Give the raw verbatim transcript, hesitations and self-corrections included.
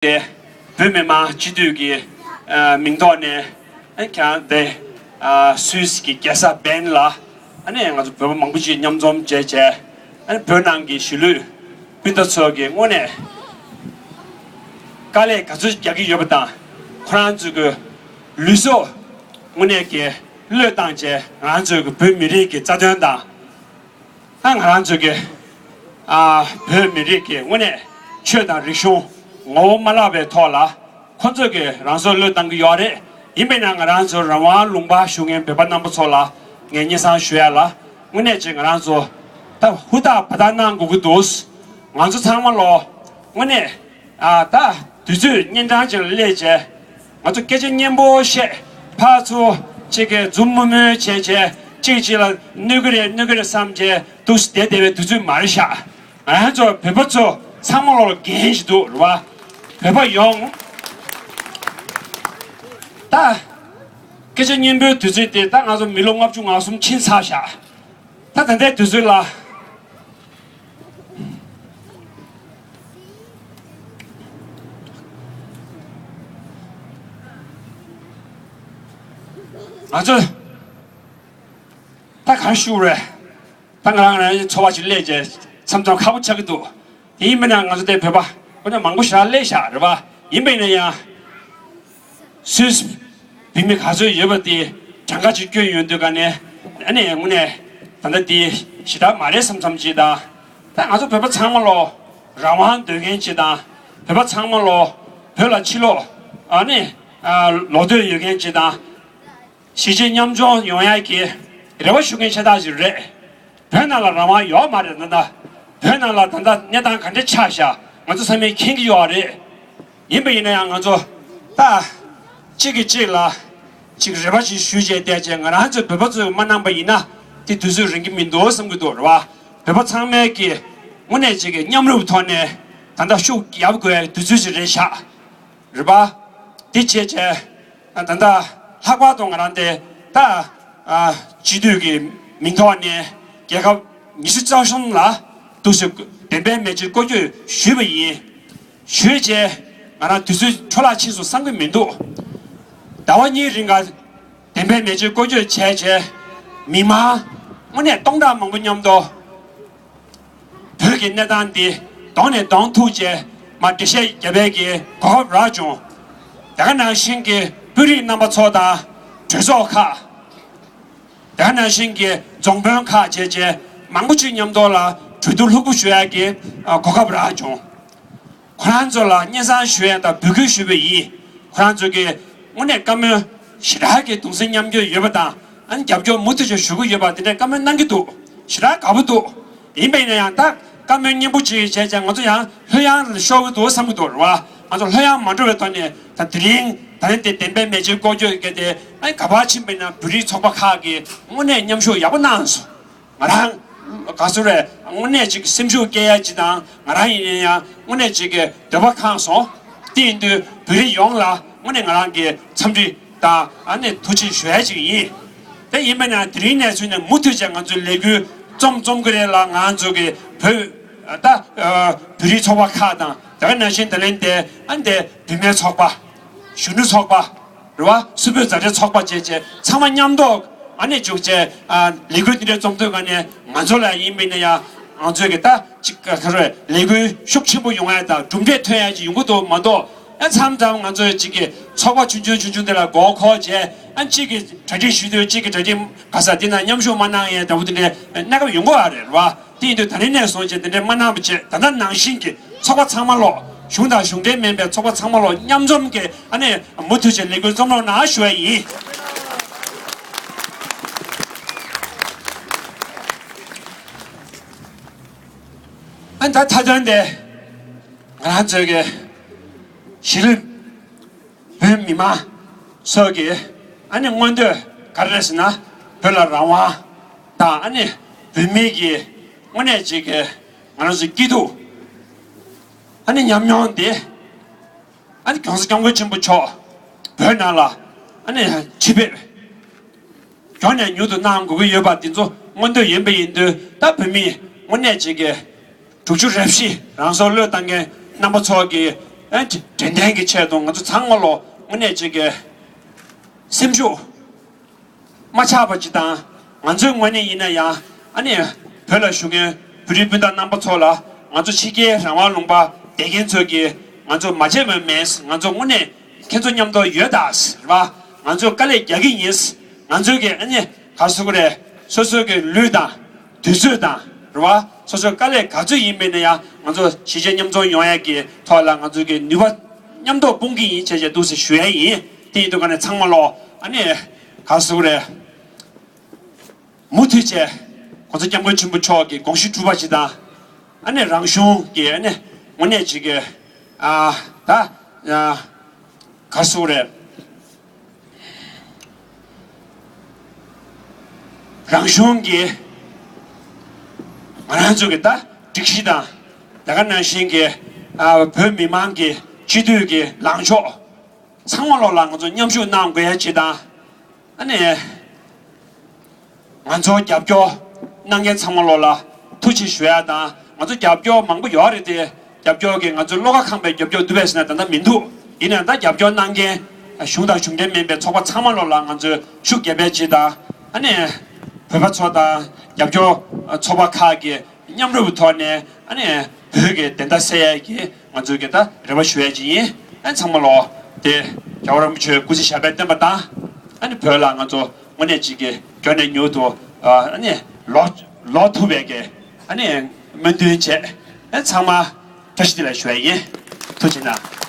དེ་བོད་མི་མང་སྤྱི་འཐུས་ཀྱི་ཨ་མིང་ཐོག་ནས་ཨ་ཁྱེད་རང་དེ་ཨ་སུད་སི་གི་རྒྱལ་ས་བྷན་ལ་ཨ་ནི་ང་ཚོ་བོད་པ་མང་པོ་ཅིག་མཉམ་འཛོམས་བྱས་བྱས། ཨ་ནི་བོད་ནང་གི་གཞིས་ལུས་སྤུན་ཟླ་ཚོ་གི་དངོས་གནས་དཀའ་ལས་ག་ཚོད་རྒྱག་གི་ཡོད་པ་དང་། ཁོ་རང་ཚོ་གི་ལུས་སྲོག་དངོས་གནས་ཀྱི་བློས་བཏང་བྱས། ང་རང་ཚོ་གི་བོད་མི་རིགས་ཀྱི་རྩ་དོན་དང་། ད་ང་རང་ཚོ་གི་ཨ་བོད་མི་རིགས་ཀྱི་དངོས་གནས་ཆོས་དང་རིག་གཞུང་ངོ་བོ་མ་བརླག་པའི་ཐོག་ལ་ཁོ་ཚོ་གི་རང་སྲོག་བློས་བཏང་གི་ཡོད་རེད། ཡིན་པས་ན་ང་རང་ཚོ་རང་དབང་ལུང་པ་བཞུགས་མཁན་བོད་པ་རྣམ་པ་ཚོ་ལ་ངས་སྙན་སེང་ཞུ་ཡ་ལ། དངོས་གནས་ཅིག་ང་རང་ཚོ་ད་ཧུར་ཐག་བར་ཐག་གནང་དགོས་ཀྱི་འདུག་ང་ཚོ་ཚང་མ་ལོ་དངོས་གནས་ཨ་ད་དུས་ཚོད་གཉན་འཕྲང་ཅིག་ལ་སླེབས་བྱས། ང་ཚོ་སྐད་ཆ་སྙན་པོ་བཤད། ཕར་ཚུར་གཅིག་གིས་མཛུབ་མོ་མོ་བྱས་བྱས། གཅིག་གཅིག་ལ་གནོད་ཀྱི་རེད་གནོད་ཀྱི་རེད་བསམ་བྱས་འདུག་སེ་བསྡད་བསྡད་པའི་དུས་ཚོད་མ་རེད་ཤག་ང་རང་ཚོ་བོད་པ་ཚོ་ཚང་མ་ལོ་ལ་འགན་ཞིག་འདུག་རེད་པ། བོད་པ་ཡོངས་ད་སྐད་ཆ་སྙན་པོའི་དུས་ཚོད་དེ་ད་ང་ཚོ་མི་ལོ་ལྔ་བཅུ་ང་གསུམ་ཕྱིན་ཚར་ཤག་ད་ད་ལྟའི་དུས་ཚོད་ལ། ང་ཚོ་ད་ག་རེ་ཞུ་རེད། ད་ང་རང་རང་ཚོར་བ་ཞིག་སླེབས་བྱས་མཚམས་མཚམས་ཁག་པོ་ཆགས་ཀྱི་འདུག་དེ་ཡིན་མིན་ན་ང་ཚོ་དེ་བོད་པ་ཁོ་ན་མང་པོ་ཞེ་དྲག་སླེབས་ཤག་རེད་པ། ཡིན་པ་ཡིན་ན་ཡང་། སུད་སི་བོད་མི་ག་ཚོད་ཡོད་པ་དེ་གྲངས་ཀ་ཅིག་བསྐྱོན་ཡོང་དུས་ག་ནས་ཨ་ནི་དངོས་གནས་ད་ལྟ་དེ་ཞེ་དྲག་མ་རེད་བསམ་བསམ་ཅིག་དང་། ད་ང་ཚོ་བོད་པ་ཚང་མ་ལོ་རང་དབང་འདོད་མཁན་ཅིག་དང་། བོད་པ་ཚང་མ་ལོ་བོད་ལ་ཕྱིར་ལོག་ཨ་ནི་ལོག་འདོད་ཡོད་མཁན་ཅིག་དང་། གཞིས་བྱེས་མཉམ་འཛོམས་ཡོང་ཡག་གི་རེ་བ་ཞུ་མཁན་ཤ་སྟག་ཞིག་རེད། བོད་ནང་ལ་རང་དབང་ཡོད་མ་རེད་ད་ལྟ། བོད་ནང་ལ་ད་ལྟ་གནས་སྟངས་ག་འདྲ་ཆགས་ཤག་ང་ཚོ་ཚང་མས་མཁྱེན་གྱི་ཡོད་རེད། ཡིན་པ་ཡིན་ན་ཡང་ང་ཚོ་ད་གཅིག་གིས་གཅིག་ལ་གཅིག་རེ་བ་ཞིག་ཞུས་བྱས་བསྡད་བྱས། ང་རང་ཚོའི་བོད་པ་ཚོས་མ་གནང་པ་ཡིན་ན་དེ་དུས་ཚོད་རིང་གི་མི་འདུག་བསམ་གྱི་འདུག་རེད་བ། བོད་པ་ཚང་མས་ཀྱི་དངོས་གནས་གཅིག་གི་མཉམ་རུབ་ཐོག་ནས་ད་ལྟ་ཤུགས་རྒྱབ་དགོས་ཡ་དུས་ཚོད་ཞིག་རེད་ཤག་རེད་པ། དེ་བྱས་བྱས། ད་ལྟ་ལྷག་པར་དུ་ང་རང་དེ་ད་ཨ་སྤྱི་འཐུས་ཀྱི་མིང་ཐོག་ནས་རྒྱལ་ཁབ་ཉི་ཤུ་རྩ་གསུམ་ལ་འདུག་སེ་བདེན་པའི་མེ་ལྕེ་སྐོར་སྐྱོད་ཞུས་པ་ཡིན། ཞུས་བྱས་ང་རང་དུས་ཚོད་འཕྲོ་བརླག་ཕྱིན་སོང་བསམ་གྱི་མི་འདུག་ཟླ་བ་གཉིས་རིང་ག་བདེན་པའི་མེ་ལྕེ་སྐོར་སྐྱོད་བྱས་བྱས། མི་མང་དངོས་གནས་སྟོང་ཕྲག་མང་པོ་མཉམ་དུ། བོད་ཀྱི་གནས་སྟངས་འདི་གདོང་ནས་གདོང་ཐུག་བྱས་མར་འགྲེལ་བཤད་རྒྱབ་པའི་གི་གོ་སྐབས་རག་བྱུང་། དེ་ག་ནང་བཞིན་གྱི་དཔོན་རིགས་རྣམ་པ་ཚོ་དང་གྲོས་ཚོགས་ཁག་དེ་ག་ནང་བཞིན་གྱི་རྫོང་དཔོན་ཁག་བྱས་བྱས་མང་པོ་ཅིག་མཉམ་དུ་ལ་གྲོས་བསྡུར་ལྷུག་པོ་ཞུ་ཡག་གི་གོ་སྐབས་རག་བྱུང་། ཁོ་རང་ཚོ་ལ་སྙན་སེང་ཞུ་ཡས་དང་འབོད་སྐུལ་ཞུས་པ་ཡིན། ཁོ་རང་ཚོ་གིས་དངོས་གནས་བཀའ་མོལ་ཞེ་དྲག་གི་གདུང་སེམས་མཉམ་སྐྱེད་ཡོད་པ་དང་། ཨ་ནི་རྒྱབ་སྐྱོར་མུ་མཐུད་ཅིག་ཞུ་གི་ཡོད་པ་དེ་འདྲའི་བཀའ་མོལ་གནང་གི་འདུག་ཞེ་དྲག་དགའ་པོ་འདུག་ཡིན་པ་ཡིན་ན་ཡང་ད་བཀའ་མོལ་སྙན་པོ་ཅིག་བྱས་ཙང་ང་ཚོ་ཡང་ལྷོད་ཡངས་ལ་ཤོར་གི་འདུག་བསམ་གི་འདུག་རེད་བ། ང་ཚོ་ལྷོད་ཡངས་མ་འགྲོ་བའི་ཐོག་ནས་ད་དེ་རིང་ད་རིང་དེ་བདེན་པའི་མེ་ལྕེ་སྐོར་སྐྱོད་གལ་ཏེ་ཨ་ནི་ག་པར་ཕྱིན་པ་ཡིན་ན་བོད་རིགས་ཚོགས་པ་ཁག་གིས་དངོས་གནས་མཉམ་ཞུགས་ཡག་པོ་གནང་སོང་། ང་རང་ག་ཚོད་རེད། དངོས་གནས་ཅིག་སེམས་ཤུགས་སྐྱེ་ཡ་ཅིག་དང་། ང་རང་ཡིན་ན་ཡང་དངོས་གནས་ཅིག་གི་འདོད་པ་ཁེངས་སོང་། དེ་ཡིན་དུས་བོད་རིགས་ཡོངས་ལ་དངོས་གནས་ང་རང་གི་འཚམས་འདྲི་དང་ཨ་ནི་ཐུགས་རྗེ་ཞུ་ཡ་ཅིག་ཡིན། དེ་ཡིན་པ་ན་དེ་རིང་ནས་བཟུང་ནས་མུ་མཐུད་བྱས་ང་ཚོའི་ལས་འགུལ་རྩོམ་རྩོམ་གི་རེད་ལ། ང་ཚོ་གི་བོད་ད་བོད་རིགས་ཚོགས་པ་ཁག་དང་། དེ་ག་ནང་བཞིན་ད་ལན་དེ་ཨ་ནི་དེ་བུད་མེད་ཚོགས་པ། གཞོན་ནུ་ཚོགས་པ། རེད་བ། སུ་བོད་མཛའ་འབྲེལ་ཚོགས་པ་བཅས་བཅས་ཚང་མ་མཉམ་འདོགས་ཨ་ནི་བཅུག་བྱས། ཨ་ལས་འགུལ་འདི་འདྲ་རྩོམ་དུས་ག་ནས་ང་ཚོ་ལ་ཡིན་མིན་ན་ཡང་ང་ཚོའི་གི་ད་ཅིག་ག་རེ་ལས་འགུལ་ཤུགས་ཆེན་པོ་ཡོང་ཡ་དང་གྲུབ་འབྲས་ཐོན་ཡ་ཅིག་ཡོང་གི་འདུག་མ་གཏོགས། ཨ་མཚམས་མཚམས་ང་ཚོའི་ཅིག་གི་ཚོགས་པ་ཆུང་ཆུང་ཆུང་ཆུང་དེ་ལ་མགོ་འཁོར་བྱས། ཨ་གཅིག་གི་གྲ་སྒྲིག་ཞུ་དུས་གཅིག་གི་གྲ་སྒྲིག་ག་ས་འདི་ན་མཉམ་ཞུགས་མ་གནང་ཡ་འདྲ་བོ་དེ་འདྲའི་གནས་སྐབས་ཡོང་གི་ཡོད་རེད་བ། དེ་ཡིན་དུས་ད་ནི་ནས་བཟུང་བྱས་དེ་འདྲའི་མ་གནང་བ་བྱས། ད་ལྟ་ནང་བཞིན་གྱི་ཚོགས་པ་ཚང་མ་ལོག་གཞུང་དང་གཞུང་འབྲེལ་མིན་པའི་ཚོགས་པ་ཚང་མ་ལོག་མཉམ་འཛོམས་ཀྱི་ཨ་ནི་མུ་མཐུད་བྱས་ལས་འགུལ་རྩོམ་རོགས་གནང་ཞུ་བ་ཡིན། ཨ་ད་མཐའ་དོན་དེ་ང་རང་ཚོའི་གི་གཞིས་ལུས་བོད་མི་མང་ཚོ་གི་ཨ་ནི་མངོན་འདོད་ག་རེ་རེད་ཟེར་ན། བོད་ལ་རང་དབང་དང་། ཨ་ནི་བོད་མི་གི་དངོས་གནས་ཅིག་གི་ང་རང་ཚོའི་སྐྱིད་སྡུག་ཨ་ནི་ཉམས་མྱོང་དེ་ཨ་ནི་༸གོང་ས་༸སྐྱབས་མགོན་ཆེན་པོ་མཆོག་བོད་ནང་ལ་ཨ་ནི་ཆེད་ཕེབས་མགྱོགས་ནས་མྱུར་དུ་གནང་དགོས་ཀྱི་ཡོད་པ་དེ་ཚོ་མངོན་འདོད་ཡིན་པ་ཡིན་དུས། ད་བོད་མི་དངོས་གནས་ཅིག་གི་དྲུག་ཅུ་རེ་བཞི་རང་སྲོག་བློས་བཏང་མཁན་རྣམ་པ་ཚོ་གི་ ཨ་དྲན་རྟེན་གྱི་ཆེད་དུ་ང་ཚོ་ཚང་མ་ལོ་དངོས་གནས་ཅིག་གི་སེམས་ཤུགས་མ་ཆག་པ་ཅིག་དང་། ང་ཚོའི་ངོས་ནས་ཡིན་ན་ཡང་ཨ་ནི་བོད་ལ་བཞུགས་མཁན་བོད་རིགས་སྤུན་ཟླ་རྣམ་པ་ཚོ་ལ། ང་ཚོ་ཕྱི་རྒྱལ་རང་དབང་ལུང་པ་བསྡད་མཁན་ཚོ་གིས་ང་ཚོ་མ་བརྗེད་པ་མེད། ང་ཚོ་དངོས་གནས་ཁྱེད་ཚོ་མཉམ་དུ་ཡོད་ད་ཟེར་བ། ང་ཚོས་དཀའ་ལས་རྒྱག་གི་ཡིན། ང་ཚོས་ཀྱི་ཨ་ནི་ག་རེ་ཟེར་དགོས་རེད། སོ་སོའི་གི་ལུས་དང་དུས་ཚོད་དང་རེད་བ། སོ་སོའི་དཀའ་ལས་ག་ཚོད་ཡིན་པ་ཡིན་ན་ཡང་ང་ཚོ་གཞིས་བྱེས་མཉམ་འཛོམས་ཡོང་ཡ་གི་ཐོག་ལ་ང་ཚོའི་གི་ནུས་པ་མཉམ་དུ་སྤུངས་ཀྱི་ཡིན་བྱས་བྱས་འདུག་ཟེར་ཞུ་ཡ་ཡིན། དེ་ཡིན་དུས་ཀ་ནས་ཚང་མ་ལོ་ཨ་ནི་ག་རེ་ཟེར་དགོས་རེད། མུ་མཐུད་བྱས་༸གོང་ས་༸སྐྱབས་མགོན་ཆེན་པོ་མཆོག་གི་དགོངས་གཞི་གྲུབ་པ་ཞིག་དང་། ཨ་ནི་རང་གཞུང་གི་ཨ་ནི་དངོས་གནས་ཅིག་གི་ཨ་ད་ཨ་ག་རེ་ཟེར་དགོས་རེད། རང་གཞུང་གི་ང་རང་ཚོ་གི་ད་སྒྲིག་གཞི་དང་། དེ་ག་ནང་བཞིན་གྱི་ཨ་བོད་མི་མང་གི་སྤྱི་འཐུས་ཀྱི་ལངས་ཕྱོགས་ཚང་མ་ལོག་ལ་ང་ཚོ་མཉམ་ཞུགས་གནང་དགོས་ཡ་ཅིག་དང་། ཨ་ནི་ང་ཚོ་རྒྱབ་སྐྱོར་གནང་མཁན་ཚང་མ་ལོག་ལ་ཐུགས་རྗེ་ཆེ་ཞུ་ཡ་དང་། ང་ཚོ་རྒྱབ་སྐྱོར་མང་པོ་ཡོད་རེད་དེ། རྒྱབ་སྐྱོར་གྱི་ང་ཚོ་བློ་ཁ་ཁེངས་པའི་རྒྱབ་སྐྱོར་འདུག་པས་ཟེར་ན་ད་ལྟ་མི་འདུག་ཡིན་ནའང་ད་རྒྱབ་སྐྱོར་གནང་མཁན་གཞུང་དང་གཞུང་འབྲེལ་མིན་པའི་ཚོགས་པ་ཚང་མ་ལོག་ལ་ང་ཚོས་ཤུགས་རྒྱབ་པའི་ཆེད་དང་། ཨ་ནི་བོད་པ་ཚོ་དང་རྒྱབ་སྐྱོར་ཚོགས་པ་ཁག་གི་མཉམ་རུབ་ཐོག་ནས་ཨ་ནི་བོད་ཀྱི་བདེན་མཐའ་གསལ་ཡས་ཀྱི་ང་ཚོས་ཀྱི་ད་རེ་བ་ཞུ་ཡས་ཅིག་ཡིན། ཨ་ནི་ཚང་མ་ལོག་དེ་རྒྱལ་བ་རིན་པོ་ཆེའི་སྐུ་ཚེ་ཞབས་པད་བརྟན་པ་དང་། ཨ་ནི་བོད་ལ་ང་ཚོ་དངོས་གནས་ཅིག་གི་མགྱོགས་ནས་མྱུར་དུ་ཨ་ནི་ལོག་ལོག་ཐུབ་པའི་གི་ཨ་ནི་སྨོན་འདུན་བྱས། ཨ་ནི་ཚང་མ་བཀྲ་ཤིས་བདེ་ལེགས་ཞུ་ཡས་ཡིན། ཐུགས་རྗེ་གནང་།